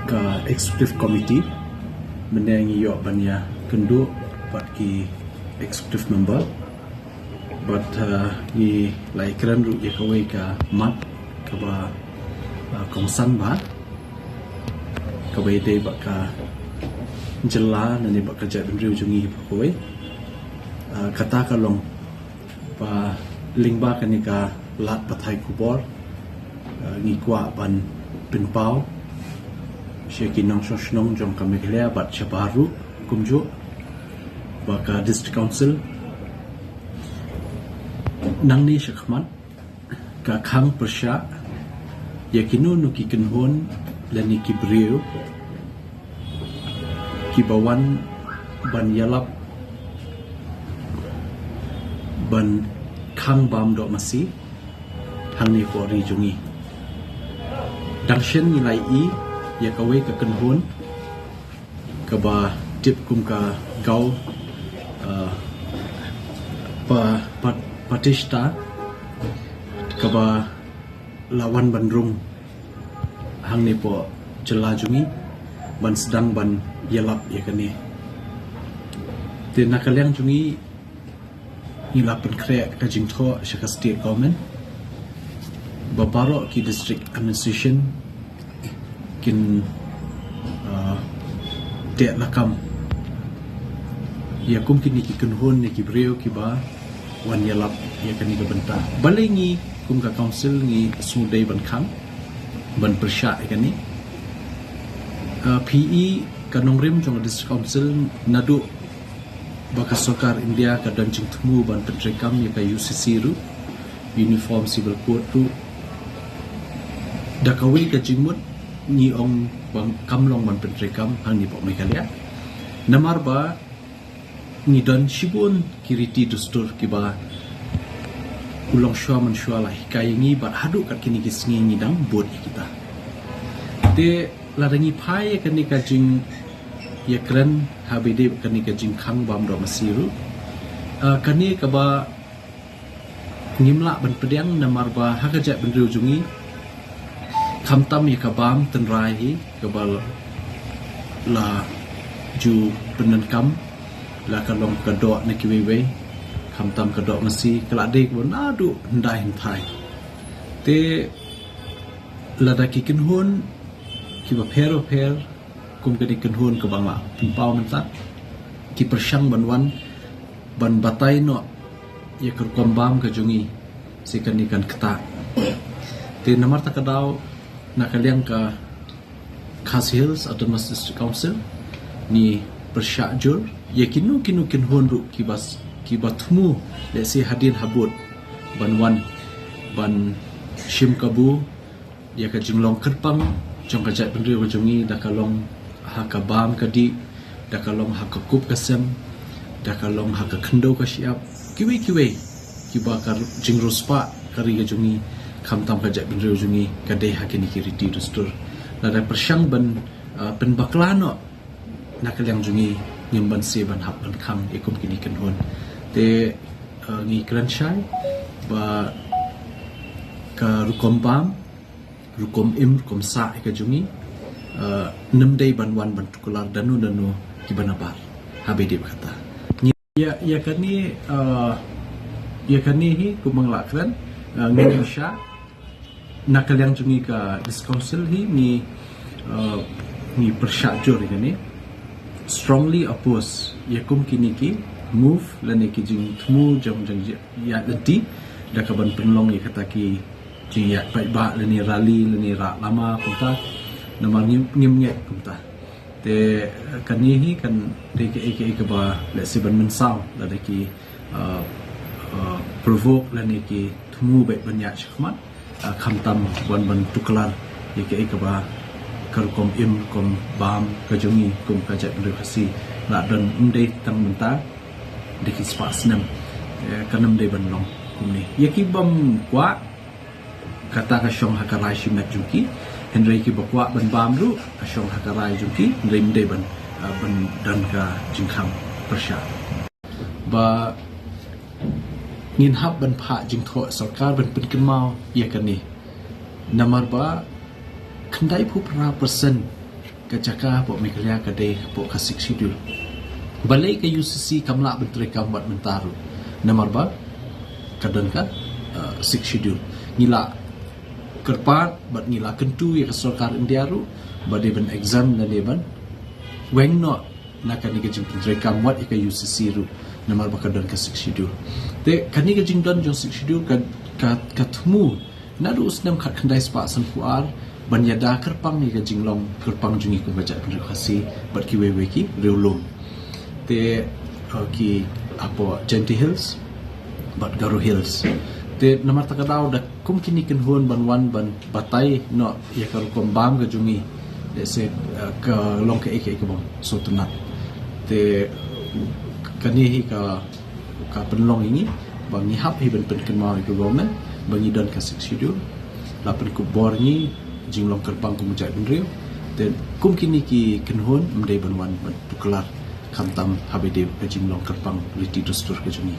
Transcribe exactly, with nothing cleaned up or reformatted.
Ka executive committee, mynne ngi ïoh ban ïa kynduh bad ki executive member, bad uh, ngi la ïakren ruh ïa kawei ka mat kaba uh, kongsan bha, kaba ïadei bad ka jylla ne bad ka jaitbynriew jong ngi baroh. Uh, kata ka long ba lyngba kane ka lad pathai khubor, uh, ngi kwah ban pynpaw sha ki nongshong shnong jong ka Meghalaya bad shabar ruh kumjuh ba ka District Council nangne shakhmat ka khang pyrshah ïa kino kino ki kynhun lane ki briew kiba wan ban ïalap, ban khang bam doh masi hangne hapoh ri jong ngi. Dang shen ngi la ïohi ïa kawei ka kynhun kaba tip kum ka Gau, uh, pa, pa, Patista, kaba la wan ban rung hangne hapoh jylla jong ngi ban sdang ban ïalap ïa kane. Te na ka liang jong ngi, ngi la pynkhreh ka jingthoh sha ka state government ba baroh ki district administration kin uh, teh lakam ïa kum kine ki kynhun ne ki briew kiba wan ïalap ïa kane ka bynta. Balei ngi kum ka council ngi sngewdei ban khang, ban pyrshah ïa kane? Uh, phi i ka nongrim jong ka District Council naduh ba ka sorkar India ka don jingthmu ban pyntreikam ïa ka U C C ruh, Uniform Civil Code ruh, da kawei ka jingmut ngi ong ba kam long ban pyntreikam hangne hapoh Meghalaya. Namar ba ngi don shibun ki riti dustur kiba u longshuwa manshuwa la hikai ïa ngi bad haduh kat kine ki sngi ngi dang bud ïa kita. Te lada ngi phai ïa kane ka jingïakren ha ba ïadei bad kane ka jingkhang bam doh masi ruh, uh, kane kaba ngim lah ban pdiang namar ba ha ka jaitbynriew jong ngi khamtam ïa ka bam tynrai hi kaba la ju pyndonkam, la ka long ka doh na kiwei wei, khamtam ka doh masi ka la dei kaba naduh hyndai hynthai. Te lada ki kynhun kiba pher ba pher kum kane ka kynhun kaba nga pynpaw mynta ki pyrshang ban wan ban batai noh ïa ka rukom bam ka jong ngi, sa kane kan ktah. Te namar kata ka daw na ka liang ka Khasi Hills Autonomous District Council ngi pyrshah jur ïa kino kino kynhun ruh kiba, kiba thmu lehse hadien habud ban wan ban shim kabu ïa ka jinglong kyrpang jong ka jaitbynriew ka jong ngi, da ka long ha ka bam ka dih, da ka long ha ka kup ka sem, da ka long ha ka khyndew ka shyiap, kiwei kiwei kiba ka jingriewspah ka ri ka jong ngi, khamtam ka jaitbynriew jong ngi ka dei ha kine ki riti dustur. Lada pyrshang ban, uh, pynbakla noh na ka liang jong ngi, ngim banse ban hap ban khang ïa kum kine ki kynhun. Te, uh, ngi kren shai ba ka rukom bam, rukom im, rukom sah ïa ka jong ngi, uh, nym dei ban wan ban tuklar da no da no kiba nabar ha ba ïadei bad kata. Ngi ïa, ïa kane, uh, ïa kane hi kumba nga la kren, uh, ngi nym shah na ka liang jong ngi ka District Council hi ngi, uh, ngi pyrshah jur ïa kane, strongly oppose ïa kum kine ki move lane ki jingthmu jong, jong ïa lynti da ka ban pynlong ïa kata ki jingïaid paidbah lane rally lane rah lama kumta. Namar ngim, ngim ngeit kumta. Te kane hi kan dei kaei kaei kaba lehse ban mynsaw lada ki, uh, uh, provoke lane ki thmu beit ban ïaid shakhmat, uh, khamtam wan ban tuklar ïa kaei kaba ka rukom im rukom bam ka jong ngi kum ka jaitbynriew Khasi. La don, ym dei tang mynta, da ki spah snem, eh, kan ym dei ban long kumne. Ïa ki bym kwah, kata ka shong ha ka rai shimet jong ki, hynrei kiba kwah ban bam ruh ka shong ha ka rai jong ki, hynrei ym dei ban, ah, ban don ka jingkhang pyrshah. Ba ngin hap ban phah jingthoh sorkar ban pynkynmaw ïa kane. Namar ba khyndaiphew phra percent ka jaka hapoh Meghalaya ka dei hapoh ka Sixth Schedule. Balei ka U C C kam lah ban treikam wat mynta ruh? Namar ba ka don ka, uh, Sixth Schedule. Ngi la kyrpad bad ngi la kyntu ïa ka sorkar India ruh ba dei ban exempt lane ban weng noh na kane ka jingtreikam wat ïa ka U C C ruh, namar ba ka don ka Sixth Schedule. Te kane ka jingdon jong Sixth Schedule ka, ka, ka thmu naduh u snem khatkhyndai spah sanphew ar ban ïada kyrpang ïa ka jinglong kyrpang jong ngi kum ka jaitbynriew Khasi bad kiwei wei ki riewlum. Te, uh, ki hapoh Jaintia Hills bad Garo Hills. Te namar kata ka daw da kum kine ki kynhun ban wan ban batai noh ïa ka rukom bam ka jong ngi, lehse, uh, ka long kaei kaei kaba sngewtynnat. Te kane hi ka, ka pynlong ïa ngi ba ngi hap hi ban pynkynmaw ïa ka government ba ngi don ka Sixth Schedule. La pynkup bor ïa ngi jinglong kyrpang kum ka jaitbynriew. Te kum kine ki kynhun ym dei ban wan ban tuklar, khamtam haba ïadei bad ka jinglong kyrpang riti dustur ka jong ngi.